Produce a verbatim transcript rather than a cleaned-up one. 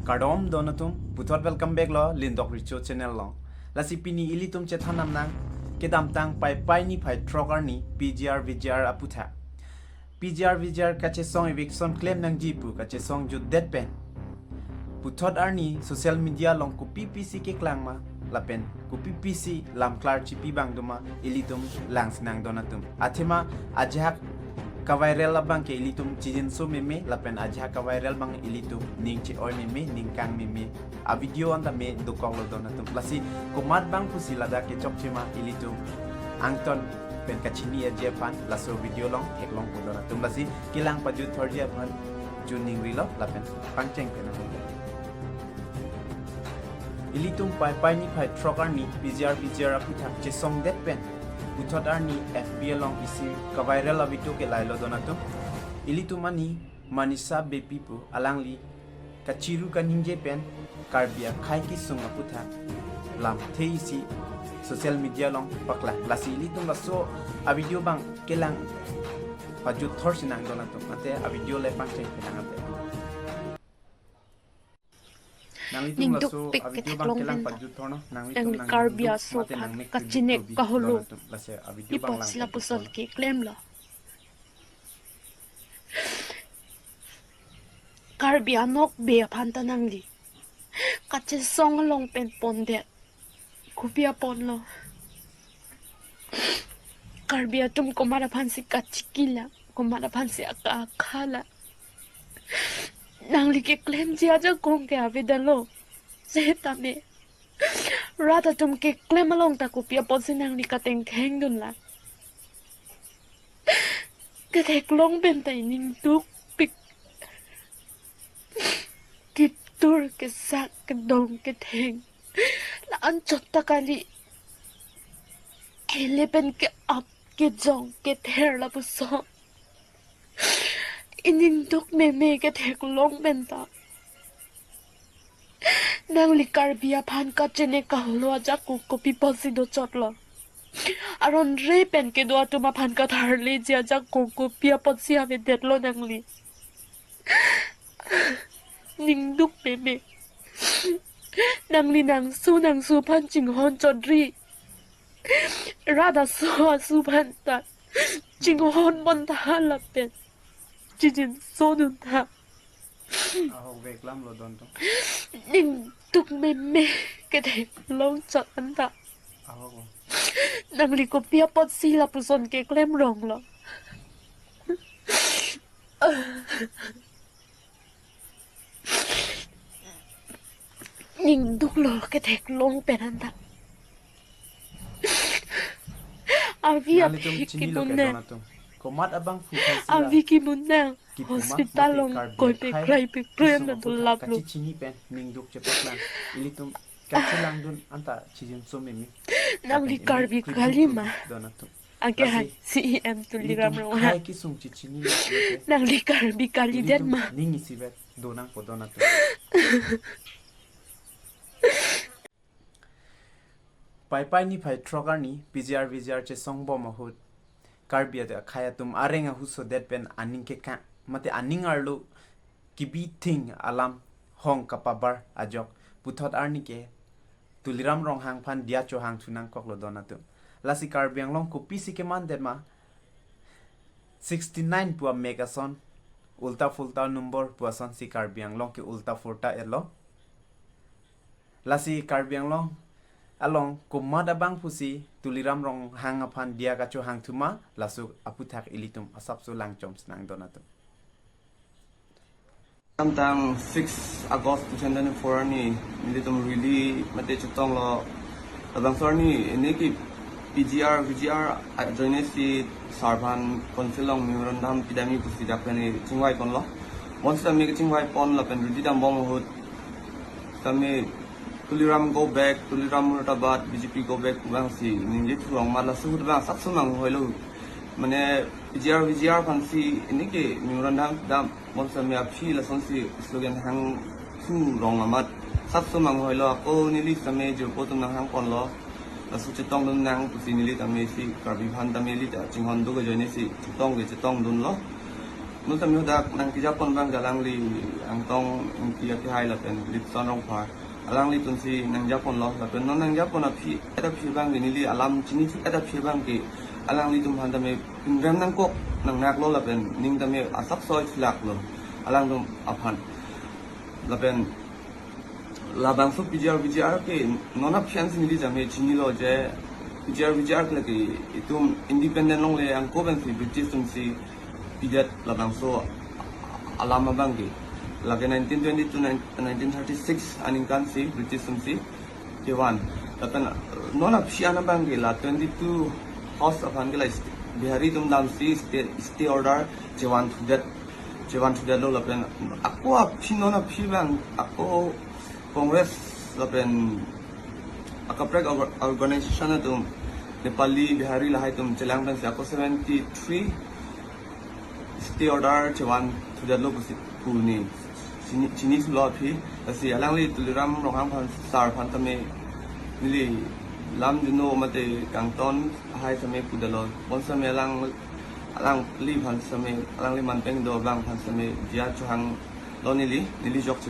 Kardom don atum, puthot welcome back lo Lindok Richo channel along. Lasi pini ilitum chethan nam nang kedamtang Paipai niphai throk arni P G R V G R aputhak. P G R V G R kachesong eviction klem nangji pu kachesong jutdet pen puthot arni social media along kopi pisi keklang ma lapen kopi pisi lamklar chipi abang do ma ilitum langsinang don atum. Athema ajahak ka-viral abang ke ilitum chijinso meme lapen ajahak ka-viral abang ilitum ning che-oi meme, ning kang meme a-video anta me dokoklo don atum. Lasi komat abang pusi ladak kechokche ma ilitum angton pen kachini aje aphan laso video along theklongpo don atum. Lasi kelang pajut thorji aphan choningri lo lapen pangcheng pen ahok. Ilitum Paipai niphai throk arni P G R V G R aputhak chesongdet pen puthot arni F B along isi ka-viral a-video ke lailo don atum. Ilitum arni Manisha Beypi pu alangli kachiru kaningje pen Karbi akhei kesung aputhak lamthe isi social media along paklang. Lasi ilitum laso a-video abang kelang pajut thorsinang don atum. Ante a-video le pangcheng pen nang ante. Nanglitum ning laso dukpik a-video abang ketheklong kelang pen ta pajut thornon, nanglitum nang Karbi aso mate nang aphan mek kachinek kahulo don atum. Lasi a-video abang ipot lang sila pajut puson thornon. Keklemlo. Karbi anokbe aphan ta nangli kachesong along pen pondet. Kopi aponlo. Karbi atum komat aphansi kachikila, komat aphansi aka akhala. Nangli keklemji ajakong ke avedetlo. Setame rat atum keklem along ta kopi aponsi nangli katengtheng dunlang. Ketheklong pen ta ining dukpik. Ketur kesak kedong ketheng la-anchot ta kali. Ele pen ke-ap kejong kether lapuson. Ining duk meme ketheklong pen ta nangli Karbi aphan kachinek kahulo ajakong kopi aponsi dochotlo. Aron re pen kedo atum aphan katharleji ajakong kopi aponsi avedetlo nangli. Ning duk meme. Nangli nangsu nangsu aphan chinghon chodri. Rat aso asu aphan ta chinghon pon tha lapen chijinso dun tha. Ahok veklamlo don atum. Ning duk meme ketheklong chot anta. Ahok. Nangli kopi aponsi lapuson keklem ronglo. Ning duklo ketheklong pen anta. Avi nanglitum aphi chinilo ke kimun nang. Don atum. Komat abang phu phan sila. Avi kimun nang. Kipuma hospital mate along Karbi koi akhei pekroi pekroi kesung anta aputhak dulaplo. Kachichini pen ning duk chepaklang. Ilitum kachelangdun anta chijinso meme. Nangli lapen Karbi ining kali ma? Don atum. Ake hai lasi C E M Tuliram ilitum Ronghang. Akhei kesung chichini lo ke. Nangli Karbi kalidet ma? Ilitum ning isivet donangpo don atum. Paipai niphai throk arni P G R V G R chesongbom ahut Karbi akhei atum areng ahusodet pen aning kekang mate aning arlo kebithing alam hong kapabar ajok puthot arni ke Tuliram Ronghang aphan diya chohang thu nangkoklo don atum. Lasi Karbi Anglong kopisi kemandet ma sixty nine pu amek ason, ulta pulta number pu asonsi Karbi Anglong ke ulta pulta etlo. Lasi Karbi Anglong along komat abang pusi Tuliram Ronghang aphan diya kachohang thu ma, laso aputhak ilitum asapso langchomsinang don atum. Kedamtang six August two thousand twenty-four arni nelitum rally mate chetonglo. Labangso arni ini ke P G R, V G R ajoine si sir aphan council along memorandum pidamji pusi dak pen chingvai ponlo. Bonsitame kachingvai pon lapen rally dambom ahut tame Tuliram go back, Tuliram Murdabat, B J P go back abangsi ningje thulong amat laso ahut abang asapso nanghoilo. Mane P G R, V G R aphansi ini ke memorandum dam bonsitame aphi lasonsi slogan hangthu rong amat asapso nanghoilo, ako neli sitame jirpo atum nanghang ponlo. Laso chetongdun nang pusi neli tame si Karbi aphan tame neli ta chinghon duk ajoine si chetong ke chetongdunlo. Multami hadak nangkejapon abang ke alangli Angtong Ingti akehai lapen Lipson Rongphar. Alanglitumsi nangjaponlo lapen non nangjapon aphi, et aphi abang ke neli alam chini et aphi abang ke alanglitum aphan tame pinrem nangkok nangnaklo lapen ning tame asap soi chilaklo alangtum aphan. Lapen labangso P G R V G R ke non aphi ansi neli jame chinilo je P G R V G R ke lake itum independent longle angko pensi British atumsi pidet labangso alam abang ke. Lake nineteen twenty to nineteen thirty-six aningkansi British atumsi kevan. Lapen non aphi an abang ke la twenty-two house aphan ke la Bihari atum damsi stay, stay order chevan thudet, chevan thudetlo lapen ako aphi non aphi abang ako Congress lapen akaprek orga-, organization atum Nepali, Bihari lahai atum chelang pensi ako seventy-three stay order chevan thudetlo pusi pu neli chini, chinilo aphi. Lasi alangli Tuliram Ronghang aphan sar aphan tame neli lam juno mate kangton hai tame pudetlo. Bonsitame alang, alangli aphan tame, alangli manpeng do abang aphan tame jia chohanglo neli, neli jok